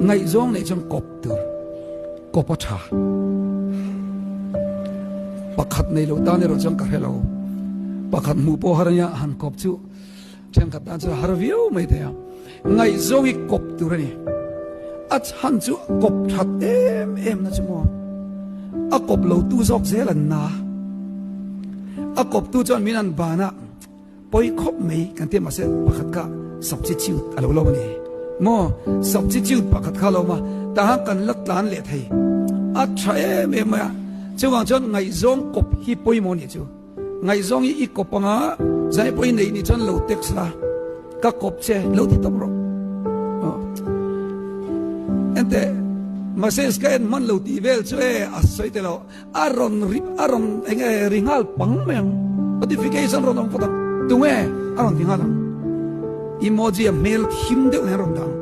Ngaihzawng neih chuan kawp tur, kawp a tha. Pakhat nei lo tan erawh chuan ka hre lo. Pakhat hmuh pawh har ania han kawp chu thenkhat tan chuan har viau mai thei a. Ngaihzawng hi kawp tur a ni. A chhan chu kawp that em em na chu maw. A kawp lo tu zawk zel an na. A kawp tu chuan min an ban a. Pawi khawp mai kan ti a mahse pakhat kha substitute a lo lo a ni maw substitute pakhat kha a lo awm a tahan kan la tlan leh thei a tha em em mai a chuvang chuan ngaihzawng kawp hi pawimawh nih chu ngaihzawng hi i kawp anga zai pawh i neih nih chuan lo text la ka kawp che lo ti tawp rawh ente mahse ka en hman lo tih vel chu e a sawi te lo A rawn ri a rawn eng nge ri nghal pang mai ang. Notification rawn awm phawt ang. Tunge a rawn ti nghal ang. Emoji a hmel thim deuh nen a rawn dah ang.